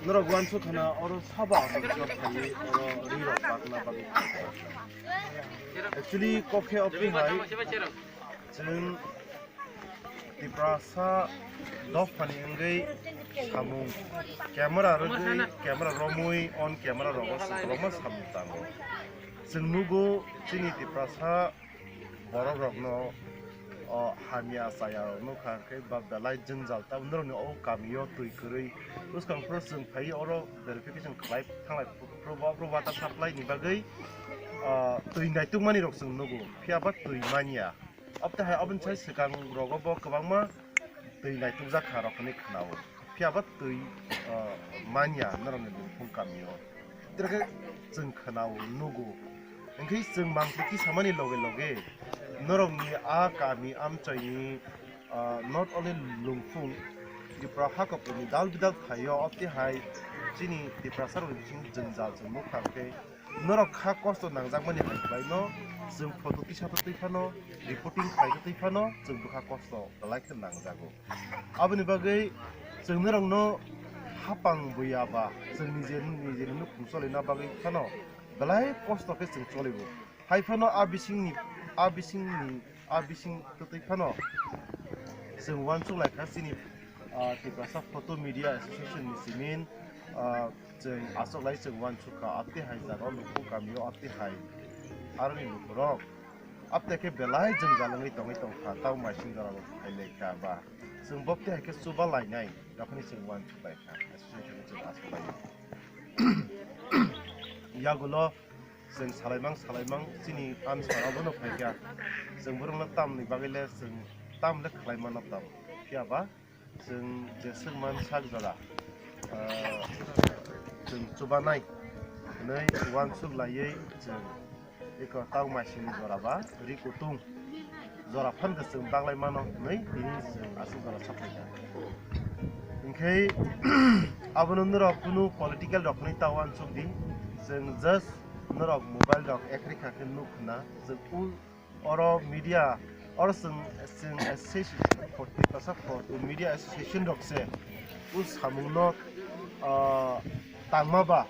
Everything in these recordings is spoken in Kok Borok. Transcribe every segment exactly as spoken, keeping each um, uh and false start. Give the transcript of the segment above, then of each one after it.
Norok uansuk khana oro sabo aswk jok khaiwi oro ri rok bakna bagwi. Actually kok khe opi hai chwng Tiprasa dophani wngwi samung camera rwgwi, camera romwi on camera rogo swk kwbangma samung tango. Chwng nugo chini Tiprasa borok rokno o hamya chaya rok nukha khe ba belai jwngjal ta norokni o kamio twi kwrwi bwskang phuru chwng phai oro verification khlai thanglai phuru bo water supply ni bagwi o twi naitukmani rok chwng nugo phiya ba twi manya. Abte hai aboni sai swkang rogo bo kwbangma twi naitukjak kha rok hinwi khwnao. Phiya ba twi, ah, manya norokni Lungphung kamio. Tei khe chwng khwnao, nugo. Hinkhe chwng mangpili samani loge loge norokni a kami amchoini, ah, not only Lungphung, Tripura hakopuni dal bidal phaio, abte hai chini Tiprasa rokni bising jwngjal chwng nukha khe. Norok kha kosto nangjakmani hai khlaino chwng photo tisa twi phano, reporting khlai twi phano chwng bwkha kosto belai khe nangjago. Aboni bagwi chwng norokno hapang buya ba chwng nije nije nukhung cholina bagwi phano belai kosto khe chwng choligo. Hai phano a bisingni, a bisingni, a bising twtwi phano chwng uansuk lai kha chini, ah, Tiprasa Photo Media Association ni simin, ah, chwng aswk lai chwng uansuk kha, abte hai jaga o Lungphung kamio abte hai aroni lukurok abte khe belai jwngjal wngwi tongwi tongkha, tamo maising jorao phailai kha ba chwng bobte hai khe chuba lainai, dokhani chwng uansuk lai kha, association chwng aswk lai. Yagulo chwng salaimang salaimang chini answer abono phaikha. Chwng borokno tamni bagwi le chwng tam le khlai mano tam. Phiya ba chwng jeswk man sak jora, ah, chwng chubanai hwnwi uansuk laiwi chwng eko tamo maisingni jora ba ri kutung jora phan khe chwng baglai mano hwnwi tini chwng aswk jora saphai kha. Hinkhe abono norok kunu political rok hwnwi ta uansuk di, chwng just norok mobile rok ekri kha khe nuk khna, chwng u oro media oro chwng, chwng association for Tiprasa for Media Association rok se u samungno, ah, tangma ba.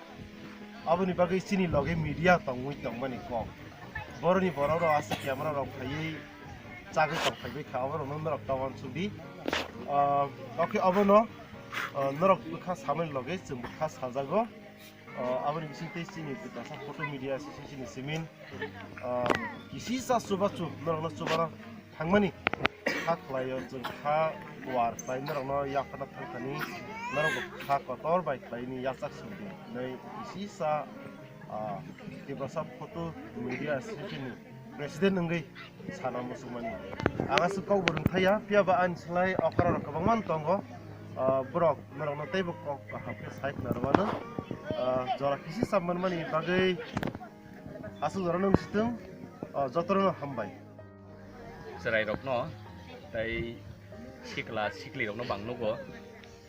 Aboni bagwi chini loge media tongwi tongmani kok. Boroni borok rok aswk camera rok phaiwi chagwi tong phaiwi kha, abo rokno norok ta uansuk di. Ah, okay, abono, ah, norok bwkha samani loge chwng bwkha sajago. Ah, aboni bisingtwi chini Tiprasa Photo Media Association ni simin, ah, kisisa chubachu norokno chubana thangmani kha khlaio, chwng kha kuar khlai norokno yaphana thangthani norokbo kha kotor bai khlaini yachak songdi hinwi kisisa, ah, Tiprasa Photo Media Association ni president wngwi sana muchungmani. Ang aswk kok bo rwngthaiya, phiya ba ani slai okra rok kwbangma tongo. Ah, borok norokno teibo kok kaham khe sai khna rwmano. Ah, jora kisi cham manmani bagwi aswk jora nung sitwng, ah, jotono hambai. Chwrairokno tei sikla siklirokno bang nugo.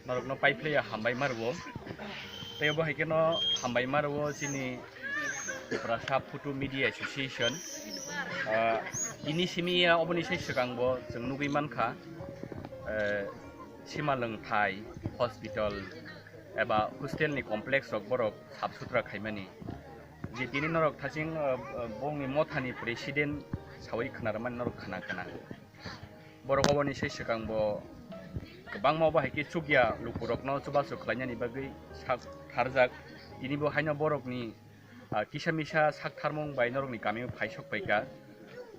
Norokno paiphlaiya hambai ma rwo. Tei obo hai kheno hambai ma rwo chini Tiprasa Photo Media Association. Ah, tini simi ya oboni sai swkang bo chwng nugwi mankha, eh, simalwng thai, hospital eba hostel ni complex rok borok sap sutra khaimani. Je tini norok thaching, ah, ah, bongni mothani president sawi khna rwmani norok khna khna. Borok oboni sai swkang bo kwbangma obo hai khe chukya lukurokno chubachu khlainani bagwi sak tharjak. Tini bo haino borokni, ah, kisa misa sak tharmung bai norokni kamio phai sok paikha.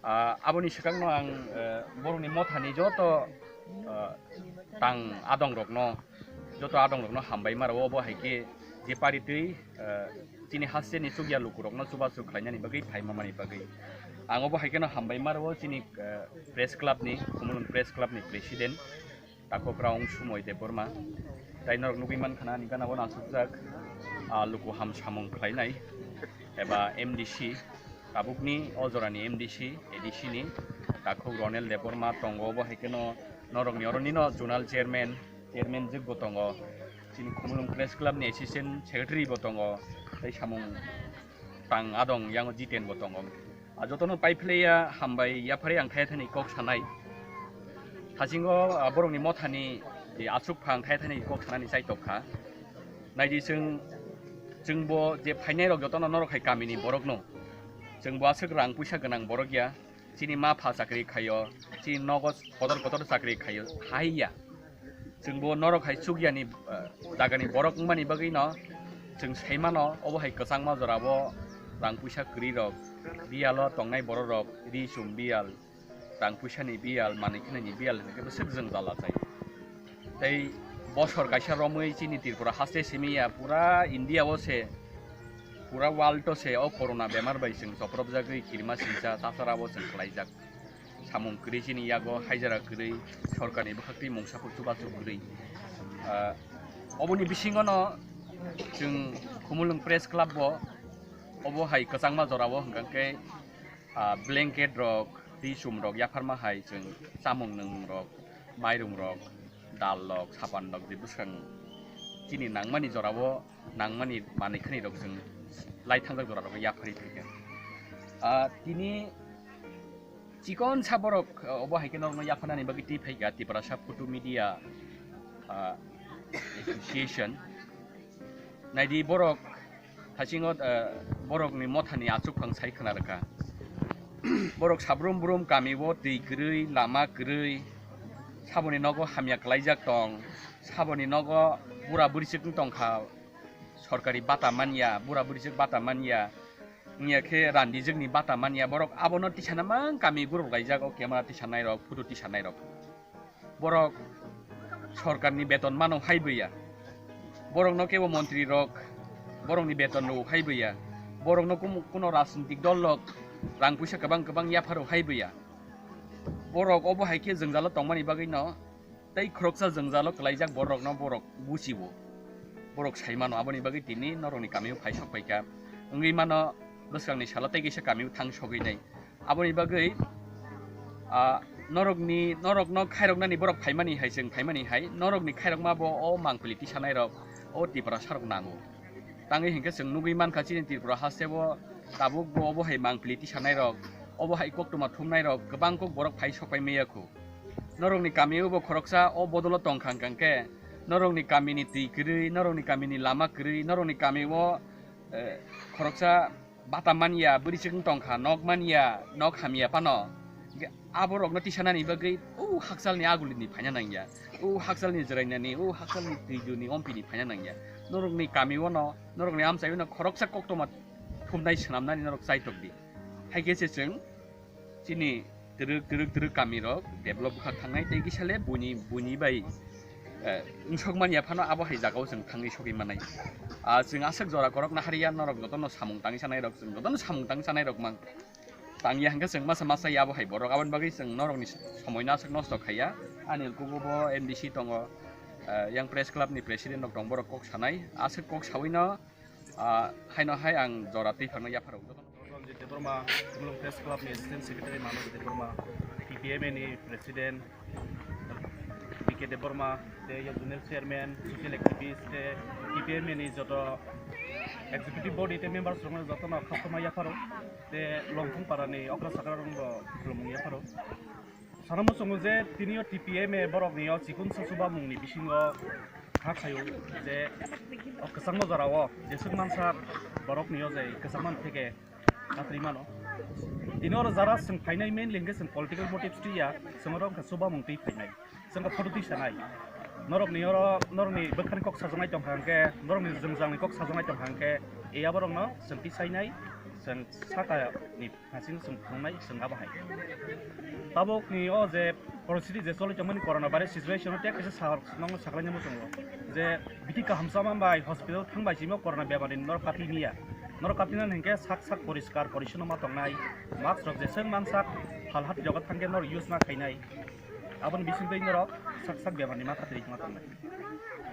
Ah, aboni swkangno ang, eh, borokni mothani joto, ah, tang adongrokno, joto adongrokno hambai ma rwo obo hai khe je paritwi, eh, chini hasteni chukya lukurokno chubachu khlainani bagwi phaimamani bagwi. Ang obo hai kheno hambai ma rwo chini, eh, press club ni, Khumulwng Press Club ni president Takhuk Raung Sumoi Debbarma. Tai norok nugwi mankha na ani gana o nansukjak, ah, luku ham samung khlainai eba M D C, tabukni o jorani M D C, A D C ni Takhuk Ronel Debbarma tongo, obo hai kheno norokni oroni no zonal chairman, chairman jwk bo tongo, chini Khumulwng Press Club ni assistant secretary bo tongo, tei samung tang adong yango Jiten bo tongo. Ah, jotono paiphlaiya hambai yaphari ang thaya thani kok sanai. Thasingo, ah, borokni mothani, eh, aswk phang thaya thani kok sanani chaitok kha. Naidi chwng, chwngbo je phainairok jotono norok hai kamini borokno. Chwngbo aswk rang puisa gwnang borok ya. Chini ma pha chakri khaio, chini nogo kotor kotor chakri khaio, hai ya. Chwngbo norok hai chukyani, eh, jagani borok wngmani bagwino chwng saimano, obo hai kwchangma jorabo rang puisa kwrwirok, biyalo tongnai bororok, ri chum biyal, rang puisani biyal, manwi khnani biyal hwnkhe bwswk jwngjal achai. Tei bosor kaisa romwi chini Tripura haste simi ya, pura India o se, pura world o se o corona bemar bai chwng chopropjagwi kirima singcha chachara o chwng khlaijak. Samung kwrwi chini yago haijra kwrwi, sorkarni bwkhaktwi mungsa chubachu kwrwi. Ah, oboni bisingono chwng Khumulwng Press Club bo obo hai kwchangma jorao hwnkha khe, ah, blanket rok, twi chum rok yapharma hai chwng chamung nwngmung rok, mairum rok, dal rok, sapan rok je bwskang chini nangmani jorao nangmani manwi khani rok chwng lai thangjak jora rok yapharwi phaikha. Ah, tini chikon sa borok, ah, obo hai khe norokno yapharnani bagwi twi phaikha Tiprasa Photo Media, ah, Association. Naidi borok thasingo, eh, borokni mothani achukphang sai khna rwkha. Borok sabrum brum kamio twi kwrwi, lama kwrwi, saboni nogo hamya kwlaijak tong, saboni nogo bura bwrwichwk wng tongkha, sorkari bata manya, bura bwrwichwk bata manya, wngya khe randijwkni bata manya, borok abono tisana mang kami guruk laijak o camera tisanairok, photo tisanairok. Borok sorkarni beton mano hai bwya. Borokno kebo montri rok borokni beton rw hai bwya. Borokno kum-, kuno rajnitik dol rok rang puisa kwbang kwbang yapharo hai bwya. Borok obo hai khe jwngjalo tongmani bagwi no tei khoroksa jwngjalo kwlaijak borokno borok buchibo. Borok sai mano aboni bagwi tini norokni kamio phai sok paikha. Wngwi mano bwskangni salo tei kisa kamio thang sogwi nai. Aboni bagwi, ah, norokni, norokno khairoknani borok phaimani hai, chwng phaimani hai, norokni khairokma bo o mangpili tisanairok, o Tiprasarok nango. Tangwi hinkhe chwng nugwi mankha chini Tripura hasteo tabukbo obo hai mangpili tisanairok, obo hai koktwma thumnairok kwbang kok borok phai sokpai maya khu. Norokni kamio bo khoroksa o bodolo tongkha hwnkha khe, norokni kamini twi kwrwi, norokni kamini lama kwrwi, norokni kamio, eh, khoroksa bata manya, bwrwichwk wng tongkha, nok manya, nok hamya phano. Hingke aborokno tisanani bagwi, o hakchalni agulini phaina nangya, o hakchalni jwrainani, o hakchalni twijuni ompini phaina nangya. Norokni kamiono, norokni amchaiono khoroksa koktwma thumnai swnamnani norok chaitok di. Hai khe se chwng chini twrwk, twrwk, twrwk kamirok develop wngkha thangnai, tei kisa le buini, buini bai, eh, wngsokmani ya phano abo hai jagao chwng thangwi sogwi mannai. Ah, chwng aswk jora korokna hariya, norok jotono samung tangwi sanairok, chwng jotono samung tangwi sanairok mang tangya hwnkhe chwng masa masa ya abo hai borok, aboni bagwi chwng norokni somoino aswk nosto khaiya. Ani ukugo bo M D C tongo, eh, yang press club ni president rok tong, borok kok sanai, aswk kok sawino, ah, haino hai ang jora twi phangna yapharo. Ranjit Debbarma, Khumulwng Press Club ni Assistant Secretary Manoj Debbarma, T P M A ni President B K Debbarma, tei Zonal Chairman, Social Activist, tei T P M A ni joto Executive Body tei members rokno jotono khakchangma yapharo, tei Longthong Para ni okra sakra rokno khulumung yapharo. Sana muchungo je tini o T P M A borok ni o chikon sa chuba mung ni bisingo kha khaio je o kwchangma jora o jeswk mansa borok ni o je kwchangma theke khatri mano. Tini oro jara chwng phainai mainly hwnkhe chwng political motives twi ya, chwng oro wngkha chuba mung twi phainai, chwng kha photo twi sanai. Norok ni oro, norok ni bwkhani kok sajaknai tongkha hwnkhe, norok ni jwngjal ni kok sajaknai tongkha hwnkhe, e aborok no chwng twi sainai, chwng saka ni Hasing chwng phunuknai chwng abo hai. Tabukni o je poristiti je choli tongmani corona virus situation o tei kaisa sahor nokno saklaina muchungo je biti kaham sama bai hospital thangbai simo corona bemar ni norok kati niya. Norok kati nani hinkhe sak sak poriskar porisonoma tongnai. Mask rok jeswk mansak hal hati rogo thangkhe norok use ma khainai. Aboni bisingtwi norok sak sak bemar ni ma khatri ma tongnai.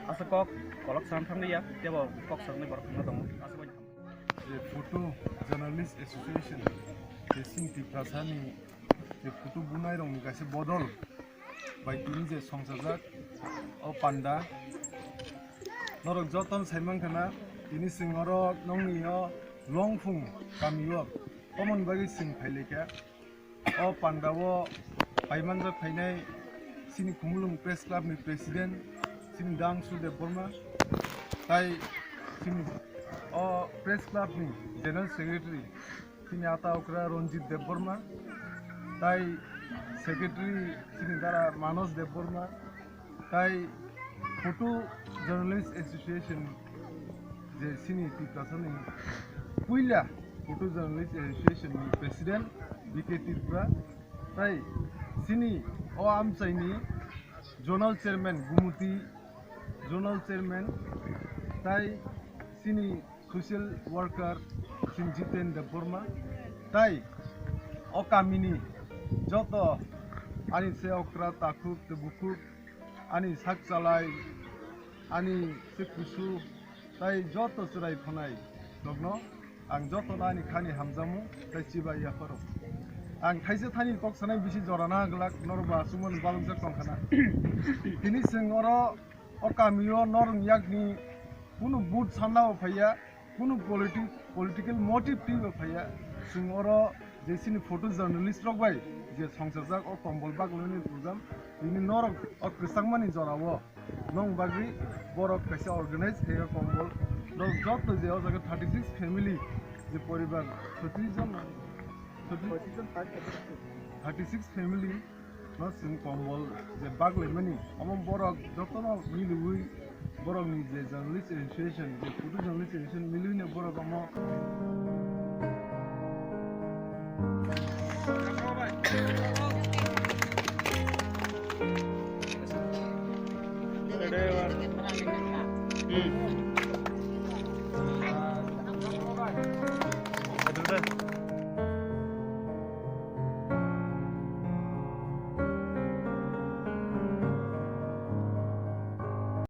Asa kok kolok sam thanglia tebo kok sakni borok thangma tongo. Asa bai. Je Photo Journalist Association, je chini Tiprasani je photo bunairokni kaisa bodol bai tini je songchajak o panda. Norok jotono sai mankha na, tini chwng oro nokni o Longphung kamio tomoni bagwi chwng phailaikha. O pandao phaimanjak phainai chini Khumulwng Press Club ni President chini Dangsu Debbarma, tai Chini o press club ni general secretary chini ata okra Ranjit Debbarma, tai secretary chini dara Manos Debbarma, tai Photo Journalist Association je chini Tiprasa ni puila Photo Journalist Association ni president B K Tripura, tai chini o amchai ni zonal chairman Gumuti zonal chairman, tai chini social worker chini Jiten Debbarma, tai o kamini joto ani se okra takhuk tei bukhuk, ani sak chalai, ani se kusu, tai joto chwrai phanai rokno ang jotono ani khani hamjakmung tai chibai yapharo. Ang thaisa thani kok sanai bisi jora na glak norok ba aswkmani balokjak tongkhana. Tini chwng oro o kamio norok yakni kunu vote sanna bo phaiya, kunu politi-, political motive twi bo phaiya. Chwng oro je chini photo journalist rok bai je songchajak o kombol bagloini program, tini norok o kwchangmani jorao nong bagwi borok kaisa organize khaika kombol. Norok joto je o jaga thirty six family je poribar, thirty jon, thirty six family no chwng kombol je baglaimani, omo borok jotono miliwi borokni je journalist association, je photo journalist association miliwino borok omo. Hmm.